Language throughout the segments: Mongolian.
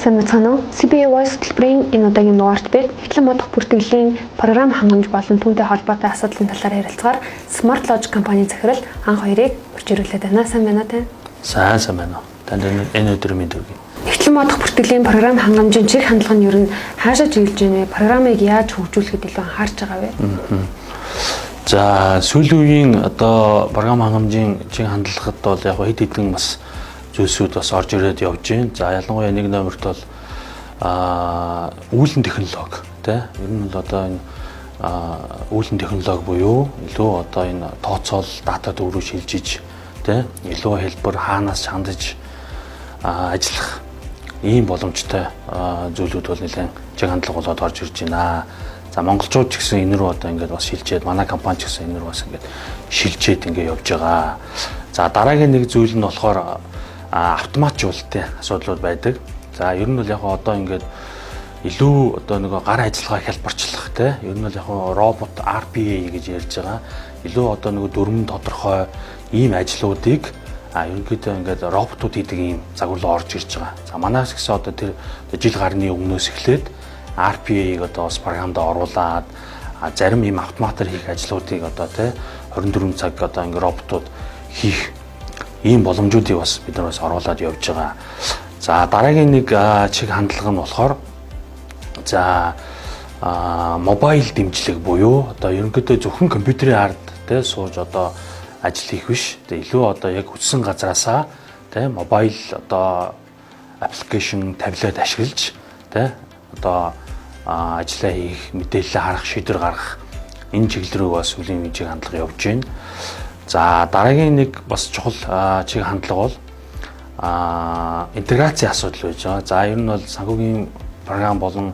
Сайн байцгаана уу? CBA Voice хөтөлбөрийн энэ удаагийн дугаарт бид нэгтлэн бодох бүртгэлийн програм хангамж болон түүнтэй холбоотой асуудлын талаар ярилцгаар Smart Logic компанийн захирал Анх хоёрыг урьж ирүүлээд байна. Сайн байна уу тань? Сайн сайн байна уу? Танд энэ өдөр мэнд хүргэе. Нэгтлэн бодох бүртгэлийн програм хангамжийн чиг хандлага нь ер нь хаашаа чиглэж байна вэ? Програмыг яаж хөгжүүлэхэд илүү анхаарч байгаа вэ? За, сүүлийн үеийн одоо програм хангамжийн чиг хандлагад бол яг хэд хэдэн бас зүйлсүүд бас орж ирээд явж байна. За, ялангуяа нэг номерт бол үүлэн технологи, тий. Ер нь бол одоо энэ үүлэн технологи буюу илүү одоо энэ тооцоол дата төв рүү шилжиж, тий, илүү хэлбэр хаанаас хандаж ажиллах ийм боломжтой зүйлүүд бол нэлээд чиг хандлага болоод орж ирж байна. За, монголчууд ч гэсэн энэ рүү одоо ингээд бас шилжээд, манай компани ч гэсэн энэ рүү бас ингээд шилжээд ингээд явж байгаа. За, дараагийн нэг зүйл нь болохоор автоматжуулалтын асуудлууд байдаг. За, ер нь бол яг одоо ингээд илүү одоо нөгөө гар ажиллагаа хялбарчлах, те, ер нь бол яг робот RPA гэж ярьж байгаа. Илүү одоо нөгөө дүрмэн тодорхой ийм ажлуудыг ерөнхийдөө ингээд роботууд хийдэг ийм загвар руу орж ирж байгаа. За, манаас гэсэн одоо тэр жил гарны өмнөөс эхлээд RPA-г одоо бас програмд оруулаад, зарим ийм автоматар хийх ажлуудыг одоо, те, 24 цаг одоо ингээд роботууд хийх ийм боломжуудыг бас бид нар бас оруулаад явж байгаа. За, дараагийн нэг чиг хандлага нь болохоор за mobile дэмжлэг буюу одоо ерөнхийдөө зөвхөн компьютерийн ард, тэ, сууж одоо ажил хийх биш. Тэгээ илүү одоо яг хүссэн газараасаа, тэ, mobile одоо application, таблет ашиглаж, тэ, одоо ажиллаа хийх, мэдээлэл харах, шийдвэр гаргах энэ чиглэл рүү бас сүүлийн үеийн чиг хандлага явж байна. За, дараагийн нэг бас чухал чиг хандлага бол интеграцийн асуудал байж байгаа. За, ер нь бол санхүүгийн програм болон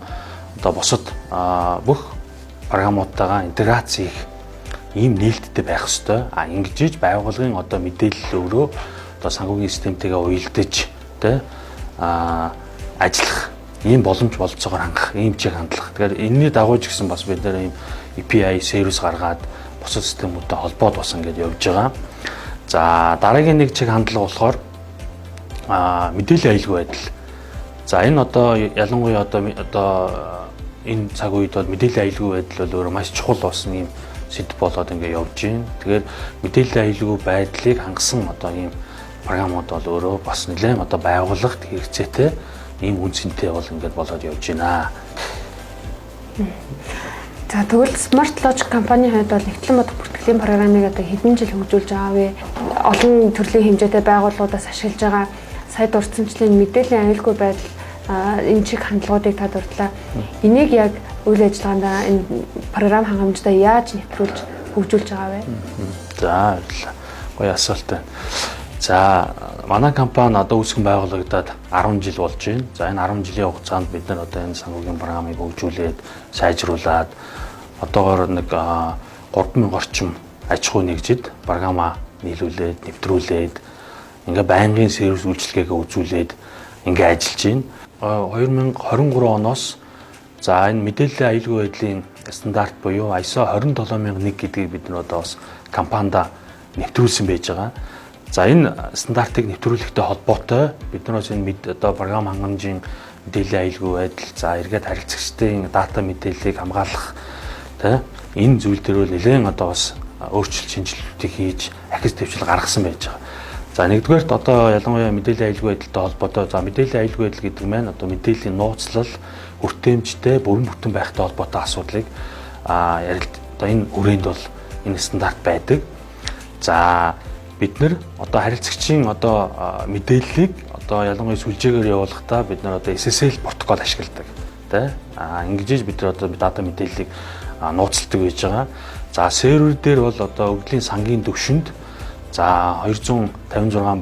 одоо бусад бүх програмуудтайгаа интеграц хийх ийм нээлттэй байх ёстой. А ингэж иж байгууллагын одоо мэдээлэл өөрөө одоо санхүүгийн системтэйгээ уялдаж, тэ, ажиллах ийм боломж болцоогоор хангах ийм чиг хандлага. Тэгэхээр энэний дагуу ч гэсэн бас бид нар ийм API сервис гаргаад бусад системүүдтэй холбоод бас ингэж явж байгаа. За, дараагийн нэг чиг хандлага болохоор мэдээллийн аюулгүй байдал. За, энэ одоо ялангуяа одоо энэ цаг үед бол мэдээллийн аюулгүй байдал бол өөрөө маш чухал болсон ийм сэдэв болоод ингэ явж байна. Тэгэхээр мэдээллийн аюулгүй байдлыг хангасан одоо ийм програмууд бол өөрөө бас нэлээд одоо байгууллагт хэрэгцээтэй ийм үнэ цэнтэй бол ингээд болоод явж байна. За, тэгвэл Smart Logic компанийн хувьд бол нэгтлэн бодох бүртгэлийн програмыг одоо хэдэн жил хөгжүүлж байгаа вэ? Олон төрлийн хэмжээтэй байгууллагуудаас ашиглаж байгаа сая дурдсанчлалын мэдээллийн аюулгүй байдал энэ чиг хандлагуудыг та дурдлаа. Энийг яг үйл ажиллагаанд энэ програм хангамжтай яаж нэвтрүүлж хөгжүүлж байгаа вэ? За, баярлалаа. Гоё асуулт байна. За, манай компани одоо үүсгэн байгуулагдаад 10 жил болж байна. За, энэ 10 жилийн хугацаанд бид нар одоо энэ санхүүгийн програмыг хөгжүүлээд, сайжруулад одоогоор нэг 3000 орчим аж ахуй нэгжид програмаа нийлүүлээд, нэвтрүүлээд, ингээ байнгын сервис үйлчилгээгээ үзүүлээд ингээ ажиллаж байна. 2023 оноос за энэ мэдээллийн аюулгүй байдлын стандарт буюу ISO 27001 гэдгийг бид нар одоо бас компанида нэвтрүүлсэн байж байгаа. За, энэ стандартыг нэвтрүүлэхтэй холбоотой бид нар бас энэ мэд одоо програм хангамжийн мэдээллийн аюулгүй байдал, за эргээд харилцагчдын дата мэдээллийг хамгаалах, тэ, энэ зүйл дээр бол нэлээд одоо бас өөрчлөлт шинжилэлтийг хийж ахис дэвшил гаргасан байж байгаа. За, нэгдүгээрт одоо ялангуяа мэдээллийн аюулгүй байдалтай холбоотой, за, мэдээллийн аюулгүй байдал гэдэг маань одоо мэдээллийн нууцлал, хүртээмжтэй, бүрэн бүтэн байхтай холбоотой асуудлыг ярилт одоо энэ хүрээнд бол энэ стандарт байдаг. За, бид нар одоо харилцагчийн одоо мэдээллийг одоо ялангуяа сүлжээгээр явуулахдаа бид нар одоо SSL протокол ашигладаг, тэ. Ингэж бид нар одоо дата мэдээллийг нууцладаг байж байгаа. За, сервер дээр бол одоо өгөгдлийн сангийн түвшинд за 256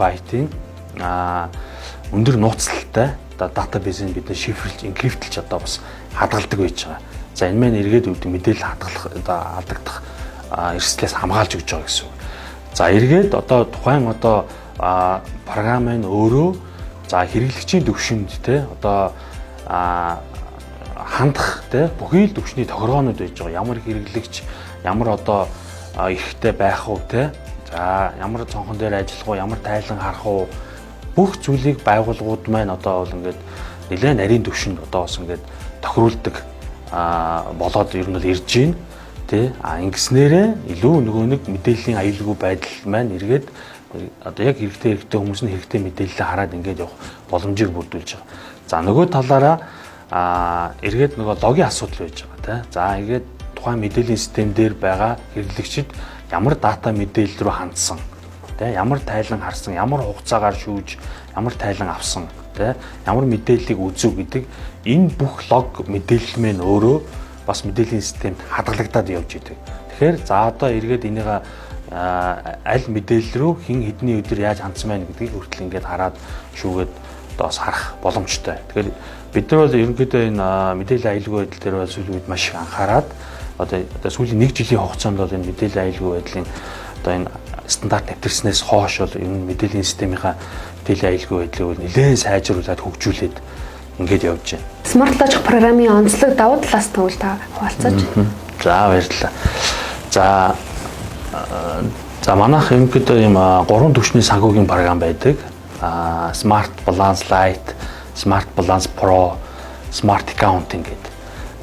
байтын өндөр нууцлалтай одоо database ийг бид нар шифрлж, encrypt лж одоо бас хадгалдаг байж байгаа. За, энэ маань эргээд үүдэн мэдээлэл хадгалах одоо алдагдах эрсдлээс хамгаалж өгч байгаа гэсэн үг. За, эргээд одоо тухайн одоо програм нь өөрөө за хэрэглэгчийн төвшөнд, те, одоо хандах, те, бүхий л төвшний тохиргоонууд байж байгаа. Ямар хэрэглэгч ямар одоо эрхтэй байх уу, те, за ямар цонхон дээр ажиллах уу, ямар тайлан харах уу, бүх зүйлийг байгууллагууд маань одоо бол ингээд нэлээд нарийн түвшинд одоо бас ингээд тохируулдаг болоод ер нь бол ирж байна. Тэ, а ингэснээрээ илүү нөгөө нэг мэдээллийн аюулгүй байдал маань эргээд одоо яг хэрэгтэй хэрэгтэй хүмүүс нь хэрэгтэй мэдээлэлээ хараад ингээд явах боломжийг бүрдүүлж байгаа. За, нөгөө талаараа эргээд нөгөө логийн асуудал байж байгаа, тий. За, эргээд тухайн мэдээллийн систем дээр байгаа хэрэглэгчид ямар дата мэдээлэл рүү хандсан, тий, ямар тайлан харсан, ямар хугацаагаар шүүж, ямар тайлан авсан, тий, ямар мэдээллийг үзв гэдэг энэ бүх лог мэдээлэл мэн өөрөө бас мэдээллийн системд хадгалагдаад явж идэг. Тэгэхээр за одоо эргээд энийг аль мэдээлэл рүү хэн хэдний өдөр яаж хандсан байна гэдгийг хүртэл ингээд хараад шүүгээд одоо бас харах боломжтой. Тэгэхээр бид нар бол ерөнхийдөө энэ мэдээллийн аюулгүй байдал дээр бол сүүлийн үед маш их анхаарад одоо сүүлийн нэг жилийн хугацаанд бол энэ мэдээллийн аюулгүй байдлын одоо энэ стандарт нэвтэрснээс хойш бол энэ мэдээллийн системийнхаа мэдээллийн аюулгүй байдлыг бол нэлээд сайжруулад, хөгжүүлээд ингээд явж байна. Smart Logic програмын онцлог, давуу талаас тэгвэл та хуваалцаач. За, баярлалаа. За, манайх ерөнхийдөө ийм гурван түвшний санхүүгийн програм байдаг. Smart Balance Lite, Smart Balance Pro, Smart Accounting гэдэг.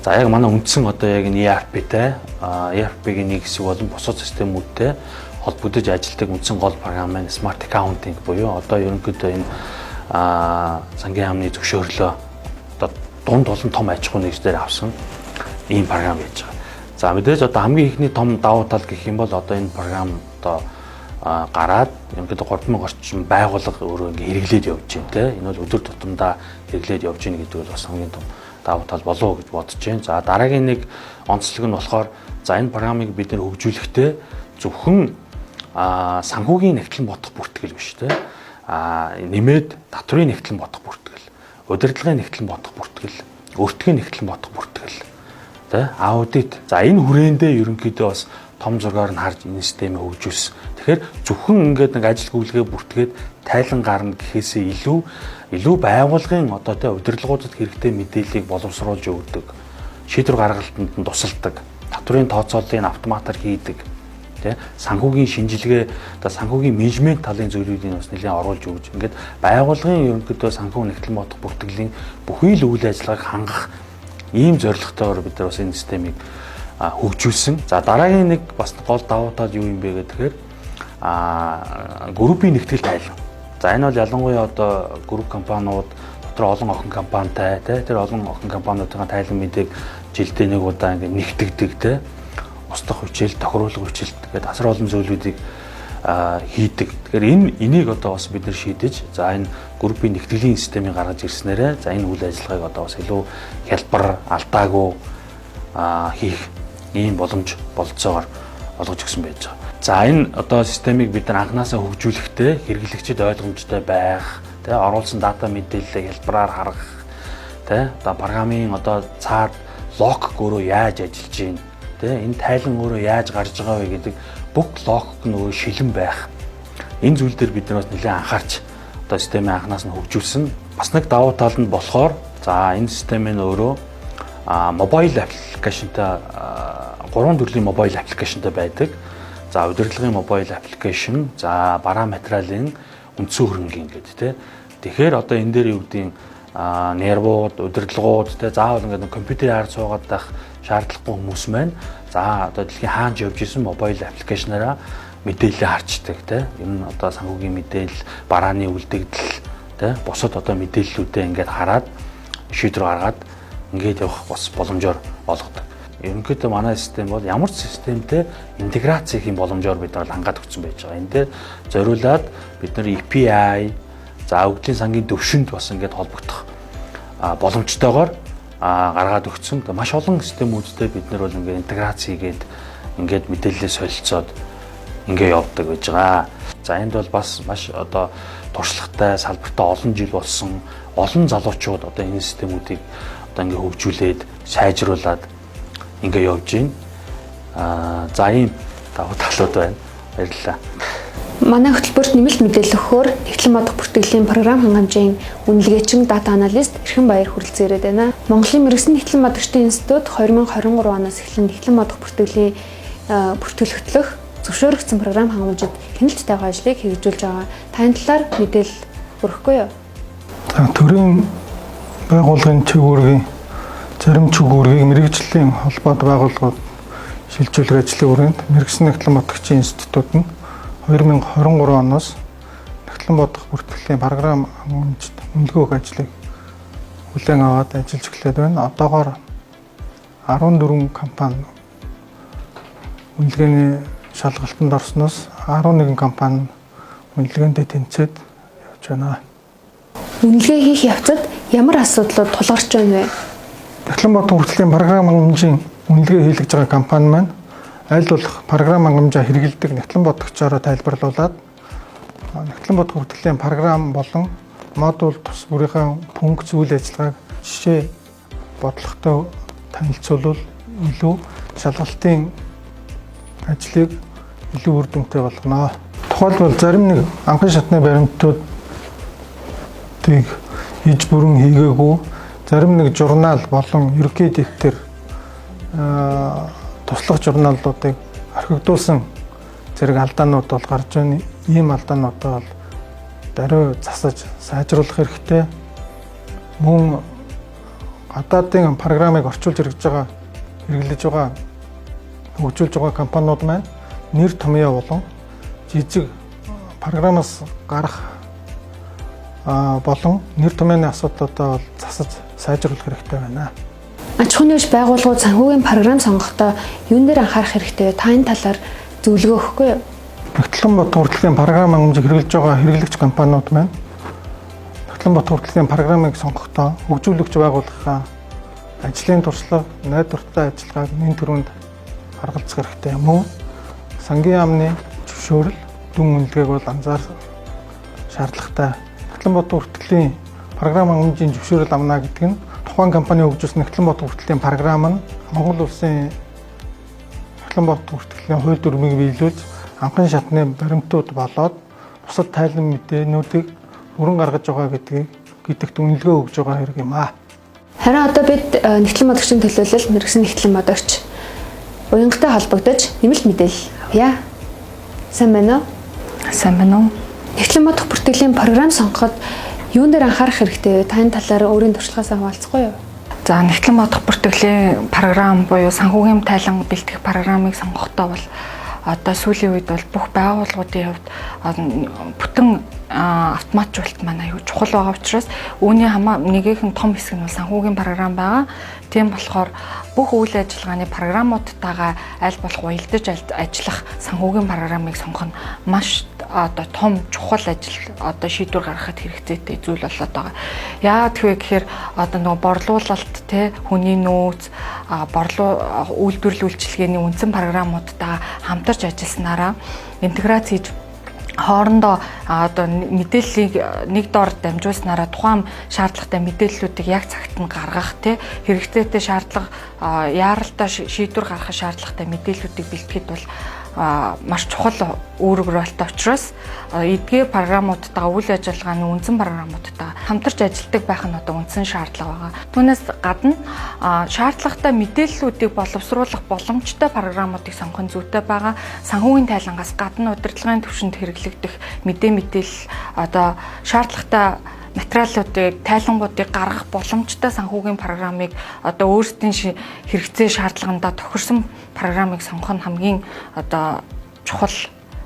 За, яг манай үндсэн одоо яг энэ ERP-тэй, ERP-гийн нэг хэсэг болон бусад системүүдтэй холбогдож ажилладаг үндсэн гол програм маань Smart Accounting буюу одоо ерөнхийдөө энэ сангийн яамны зөвшөөрлөө одоо дунд болон том аж ахуйн нэгжлээр авсан ийм програм байж байгаа. За, мэдээж одоо хамгийн эхний том давуу тал гэх юм бол одоо энэ програм одоо гараад ерөнхийдөө 3000 орчим байгууллага өөрөө ингээ хэрэглээд явж байна, те. Энэ бол өдөр тутамдаа хэрэглээд явж байна гэдэг бол бас хамгийн том давуу тал болов уу гэж бодож байна. За, дараагийн нэг онцлог нь болохоор, за, энэ програмыг бид нэр хөгжүүлэхдээ зөвхөн санхүүгийн нягтлан бодох бүртгэл биш, те. Нэмээд татврын нягтлан бодох бүртгэл, удирдлагын нягтлан бодох бүртгэл, өртгийн нягтлан бодох бүртгэл, тэ, аудит. За, энэ хүрээндээ ерөнхийдөө бас том зургаар нь харж энэ системийг хөгжүүлсэн. Тэгэхээр зөвхөн ингээд нэг ажил гүйлгээ бүртгээд тайлан гарна гэхээсээ илүү байгуулгын одоо тэ удирдлагуудад хэрэгтэй мэдээллийг боловсруулж өгдөг, шийдвэр гаргалтанд нь тусалдаг, татврын тооцооллыг автоматар хийдэг, тэ, санхүүгийн шинжилгээ, одоо санхүүгийн менежмент талын зүйлүүдийг бас нэлээд оруулж өгч, ингээд байгуулгын ерөнхийдөө санхүү нягтлан бодох бүртгэлийн бүхий л үйл ажиллагааг хангах ийм зорилготойгоор бид нар бас энэ системийг хөгжүүлсэн. За, дараагийн нэг бас гол давуу тал юу юм бэ гэхээр группийн нэгтгэл тайлан. За, энэ бол ялангуяа одоо групп компаниуд дотор олон охин компанитай, тий, тэр олон охин компаниудын тайлан мэдээг жилдээ нэг удаа ингээд нэгтгэдэг, тий, устгах хүчил, тохируулах хүчил гэдэг асар олон зүйлүүдийг хийдэг. Тэгэхээр энийг одоо бас бид нар шийдэж, за, энэ группийн нэгтгэлийн системийг гаргаж ирснээрээ, за, энэ үйл ажиллагааг одоо бас илүү хялбар, алдаагүй хийх ийм боломж бололцоогоор олгож өгсөн байж байгаа. За, энэ одоо системийг бид нар анханасаа хөгжүүлэхдээ хэрэглэгчид ойлгомжтой байх, тэ, оруулсан дата мэдээллийг хялбараар харах, тэ, одоо програмын одоо цаад логик өөрөө яаж ажиллаж байна, тэ, энэ тайлан өөрөө яаж гарч байгаа вэ гэдэг бүх логик нь өөрөө шилэн байх. Энэ зүйл дээр бид нар бас нэлээд анхаарч одоо системийн анханаас нь хөгжүүлсэн. Бас нэг давуу тал нь болохоор, за, энэ систем нь өөрөө mobile application тай, гурван төрлийн mobile application тай байдаг. За, удирдлагын mobile application, за, бараа материалын, үндсэн хөрөнгийн гэдэг, тий. Тэгэхээр одоо энэ дээр юу гэдгийг нервууд, удирдлагууд, тий, заавал ингээд компьютерийн ард суугаад байх шаардлагагүй хүмүүс маань, за, одоо дэлхийн хаанч явж исэн mobile application аараа мэдээлэл харчдаг, тий. Энэ одоо санхүүгийн мэдээлэл, барааны үлдэгдэл, тий, бусад одоо мэдээллүүдээ ингээд хараад шийдвэр гаргаад ингээд явах бас боломжоор олгодог. Ерөнхийдөө манай систем бол ямар ч системтэй интеграц хийх боломжоор бид нар хангаад өгсөн байж байгаа. Энэ дээр зориулаад бид нар API, за, өгөгдлийн сангийн төвшөнд бас ингээд холбогдох боломжтойгоор гаргаад өгсөн. Маш олон системүүдтэй бид нар бол ингээд интеграц хийгээд ингээд мэдээлэлээ солилцоод ингээд явдаг байж байгаа. За, энд бол бас маш одоо туршлагатай, салбартаа олон жил болсон олон залуучууд одоо энэ системүүдийг одоо ингээд хөгжүүлээд, сайжруулад ингээ явж байна. За, ийм давуу талууд байна. Баярлалаа. Манай хөтөлбөрт нэмэлт мэдээлэл өгөхөөр Нягтлан бодох бүртгэлийн програм хангамжийн үнэлгээчин, data analyst Эрхэн Баяр хүрэлцэн ирээд байна. Монголын мэргэсэн нягтлан бодогчдын институт 2023 оноос эхлэн нягтлан бодох бүртгэлийн бүртгэл хөтлөх зөвшөөрөгдсөн програм хангамжид хяналт тавих ажлыг хэрэгжүүлж байгаа. Та энэ талаар мэдээлэл өгөхгүй юу? За, төрийн Байгууллагын чиг үүргийн зарим чиг үүргийг мэргэжлийн холбоот байгууллагууд шилжүүлэх ажлын хүрээнд Мэргэшсэн Нягтлан бодогчийн институт нь 2023 оноос Нягтлан бодох бүртгэлийн програм хангамжид үнэлгээ өгөх ажлыг хүлээн аваад ажиллаж эхлээд байна. Одоогоор 14 компани үнэлгээний шалгалтанд орсноос 11 компани үнэлгээндээ тэнцээд явж байна. Үнэлгээ хийх явцад ямар асуудлууд тулгарч байна вэ? Нягтлан бодох бүртгэлийн програм хангамжийн үнэлгээ хийлгэж байгаа компани маань аль болох програм хангамжаа хэрэглэдэг нягтлан бодогчоороо тайлбарлуулад нягтлан бодох бүртгэлийн програм болон модуль тус бүрийнхээ функц үйл ажиллагааг жишээ бодлоготой танилцуулбал илүү шалгалтын ажлыг илүү үр дүнтэй болгоно. Тухайлбал зарим нэг анхны шатны баримтуудыг иж бүрэн хийгээгүй, зарим нэг журнал болон ерөнхий дэвтэр, туслах журналуудыг орхигдуулсан зэрэг алдаанууд бол гарч байна. Ийм алдаануудаа бол даруй засаж сайжруулах хэрэгтэй. Мөн гадаадын програмыг орчуулж хэрэгжиж байгаа хэрэглэж байгаа хөгжүүлж байгаа компаниуд маань нэр томьёо болон жижиг програмаас гарах болон нэр томьёоны асуудлуудаа бол засаж сайжруулах хэрэгтэй байна. Аж ахуйн нэгж байгууллагууд санхүүгийн програм сонгохдоо юун дээр анхаарах хэрэгтэй вэ? Та энэ талаар зөвлөгөө өгөхгүй юу? Нягтлан бодох бүртгэлийн програм хангамжийг хэрэглэж байгаа хэрэглэгч компаниуд маань Нягтлан бодох бүртгэлийн програмыг сонгохдоо хөгжүүлэгч байгууллагын ажлын туршлага, найдвартай ажиллагааг нэн түрүүнд харгалзах хэрэгтэй. Мөн сангийн яамны зөвшөөрөл, дүн үнэлгээг бол анзаар шаардлагатай. Нягтлан бодох бүртгэлийн програм хангамжийн зөвшөөрөл авна гэдэг нь тухайн компани хөгжүүлсэн Нягтлан бодох бүртгэлийн програм нь Монгол улсын Нягтлан бодох бүртгэлийн хууль дүрмийг биелүүлж анхны шатны баримтууд болоод бусад тайлан мэдээнүүдийг бүрэн гаргаж байгаа гэдэгт үнэлгээ өгж байгаа хэрэг юм аа. Харин одоо бид Нягтлан бодогчийн төлөөлөл мэргэшсэн нягтлан бодогч Уянгатай холбогдож нэмэлт мэдээлэл авъя. Сайн байна уу? Сайн байна уу? Нягтлан бодох бүртгэлийн програм сонгоход юун дээр анхаарах хэрэгтэй вэ? Та энэ талаар өөрийн туршлагаасаа хуваалцахгүй юу? За, Нягтлан бодох бүртгэлийн програм буюу санхүүгийн тайлан бэлтгэх програмыг сонгохдоо бол одоо сүүлийн үед бол бүх байгууллагуудын хувьд бүтэн автоматжуулалт маань аюу чухал байгаа учраас үүний хамаа нэгэн том хэсэг нь бол санхүүгийн програм байгаа. Тийм болохоор бүх үйл ажиллагааны програмуудтайгаа аль болох уялдаж ажиллах санхүүгийн програмыг сонгох нь маш одоо том чухал ажил, одоо шийдвэр гаргахад хэрэгцээтэй зүйл болоод байгаа. Яагаад вэ гэхээр одоо нөгөө борлуулалт, те, хүний нөөц, борлуу үйлдвэрлэл үйлчилгээний үндсэн програмуудтайгаа хамтарч ажилласнараа интеграц хийж хоорондоо одоо мэдээллийг нэг дор дамжуулснараа тухайн шаардлагатай мэдээллүүдийг яг цагт нь гаргах, те, хэрэгцээтэй шаардлага, яаралтай шийдвэр гаргах шаардлагатай мэдээллүүдийг бэлтгэхэд бол маш чухал үүрэг ролтой учраас эдгээр програмуудтайгаа, үйл ажиллагааны үндсэн програмуудтайгаа хамтарч ажилладаг байх нь одоо үндсэн шаардлага байгаа. Түүнээс гадна шаардлагатай мэдээллүүдийг боловсруулах боломжтой програмуудыг сонгох нь зүйтэй байгаа. Санхүүгийн тайлангаас гадна удирдлагын түвшинд хэрэглэгдэх мэдээлэл, одоо шаардлагатай материалуудыг, тайлангуудыг гаргах боломжтой санхүүгийн програмыг одоо өөрсдийн хэрэгцээ шаардлагандаа тохирсон програмыг сонгох нь хамгийн одоо чухал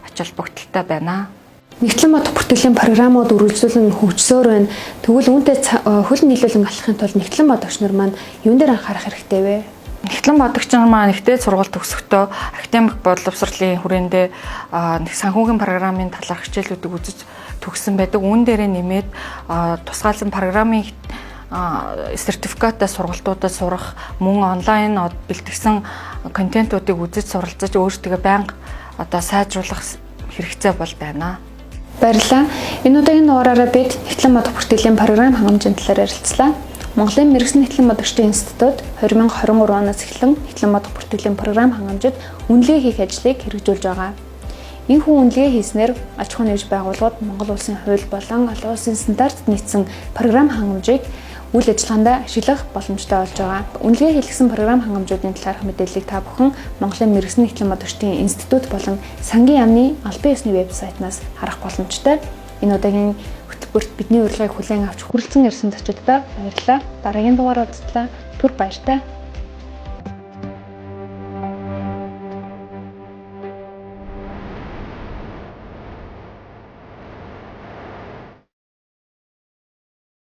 ач холбогдолтой байна. Нягтлан бодох бүртгэлийн програмууд үргэлжлүүлэн хөгжсөөр байна. Тэгвэл үүнтэй хөл нийлүүлэн алхахын тулд нягтлан бодогч нар маань юун дээр анхаарах хэрэгтэй вэ? Нягтлан бодогч нар маань ихтэй сургууль төгсөхдөө академик боловсролын хүрээндээ нэг санхүүгийн програмын талаарх хичээлүүдийг үзэж төгссөн байдаг. Үүн дээрээ нэмээд тусгаалсан програмын сертификаттай сургалтуудад сурах, мөн онлайн бэлтгэсэн контентуудыг үзэж суралцаж өөрсдөө байнга одоо сайжруулах хэрэгцээ бол байна. Баярлалаа. Энэ удаагийн дугаараараа бид Нягтлан бодох бүртгэлийн програм хангамжийн талаар ярилцлаа. Монголын мэргэшсэн нягтлан бодогчдын институт 2023 оноос эхлэн Нягтлан бодох бүртгэлийн програм хангамжид үнэлгээ хийх ажлыг хэрэгжүүлж байгаа. Энэхүү үнэлгээ хийснээр аж ахуйн нэгж байгууллагууд Монгол улсын хууль болон олон улсын стандартад нийцсэн програм хангамжийг үйл ажиллагаанд ашиглах боломжтой болж байгаа. Үнэлгээ хийлгэсэн програм хангамжуудын талаарх мэдээллийг та бүхэн Монголын мэргэшсэн нягтлан бодогчдын институт болон сангийн яамны албан ёсны вебсайтнаас харах боломжтой. Энэ удаагийн хөтөлбөрийн бүрт бидний урилгыг хүлээн авч хүрэлцэн ирсэн зочиддоо баярлалаа. Дараагийн дугаар уулзлаа. Түр баяртай.